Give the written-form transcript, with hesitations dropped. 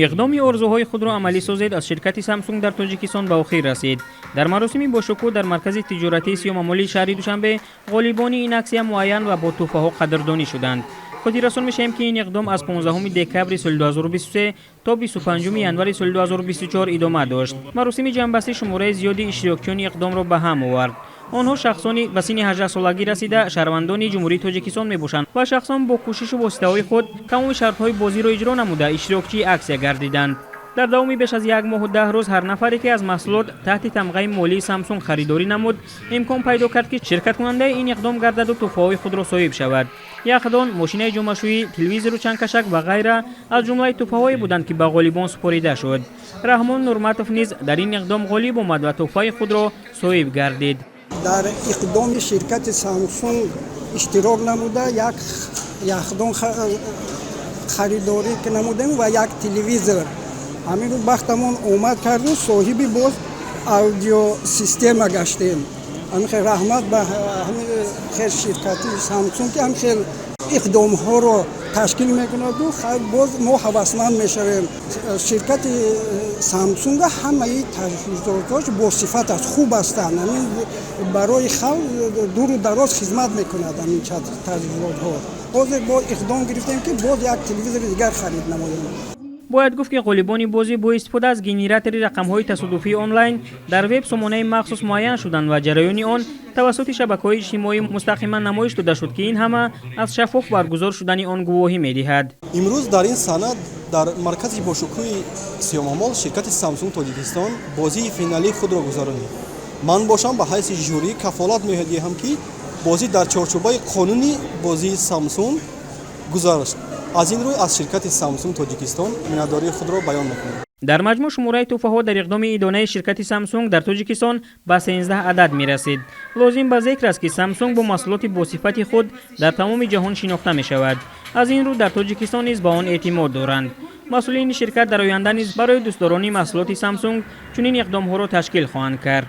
Иқдоми «Орзуҳои худро амалӣ созед» аз ширкати Самсунг дар Тоҷикистон ба охир расид. Дар маросими бошукӯҳ дар маркази тиҷоратии Сиёмамоли шаҳри Душанбе ғолибони ин аксия муайян ва бо тӯҳфаҳо қадрдонӣ шуданд. Хотиррасон мешавем, ки ин иқдом аз 15 декабри соли 2023 то 25 январи соли 2024 идома дошт. Маросими ҷамъбастӣ шумораи зиёди иштирокчиёни иқдомро ба ҳам овард. Онҳо шахсони ба синни 18-солагӣ расида, шаҳрвандони Ҷумҳурии Тоҷикистон мебошанд ва шахсон бо кӯшишу воситаҳои худ тамоми шартҳои бозиро иҷро намуда, иштирокчии аксия гардиданд. Дар давоми беш аз як моҳу 10 рӯз ҳар нафаре, ки аз маҳсулот таҳти тамғаи молии Самсунг харидорӣ намуд, имкон пайдо кард, ки ширкаткунандаи ин иқдом гардаду тӯҳфаҳои худро соҳиб шавад. Яхдон, мошинаи ҷомашӯӣ, телевизору чангкашак ва ғайра аз ҷумлаи тӯҳфаҳое буданд, ки ба ғолибон супорида шуд. Раҳмон Нурматов низ дар ин иқдом ғолиб омад ва тӯҳфаи худро соҳиб гардид. Дар иқдоми ширкати Самсунг иштирок намуда, як яхдон харидорӣ намудем ва як телевизор. Ҳамин рӯз бахтамон омад карду соҳиби боз аудиосистема гаштем. Ҳамин хел раҳмат ба ҳамин хел ширкати Самсунг, ки ҳамин хел иқдомҳоро ташкил мекунаду боз мо ҳавасманд мешавем. Ширкати Самсунга ҳамаи таҷҳизотош босифат аст, хуб ҳастанд. Ҳамин барои халқ дуру дароз хизмат мекунад ҳамин таҷҳизотҳо. Ҳозир бо иқдом гирифтем, ки боз як телевизори дигар харид намоем. Бояд гуфт, ки ғолибони бозӣ бо истифода аз генератори рақамҳои тасодуфии онлайн дар веб сомонаи махсус муайян шуданд ва ҷараёни он тавассути шабакаҳои иҷтимоӣ мустақиман намоиш дода шуд, ки ин ҳама аз шаффоф баргузор шудани он гувоҳӣ медиҳад. Имрӯз дар ин саҳна, дар маркази бошукӯҳи Сиёмамол, ширкати Самсунг Тоҷикистон бозии финалии худро гузаронид. Ман бошам, ба ҳайси жюрӣ кафолат медиҳам, ки бозӣ дар чорчӯбаи қонуни бозии Самсунг гузашт. Аз ин рӯй аз ширкати Самсунг Тоҷикистон миннатдории худро баён мекунем. Дар маҷмӯъ шумораи тӯҳфаҳо дар иқдоми идонаи ширкати Самсунг дар Тоҷикистон ба 13 адад мерасид. Лозим ба зикр аст, ки Самсунг бо маҳсулоти босифати худ дар тамоми ҷаҳон шинохта мешавад. Аз ин рӯ дар Тоҷикистон низ ба он эътимод доранд. Масъулини ширкат дар оянда низ барои дӯстдорони маҳсулоти Самсунг чунин иқдомҳоро ташкил хоҳанд кард.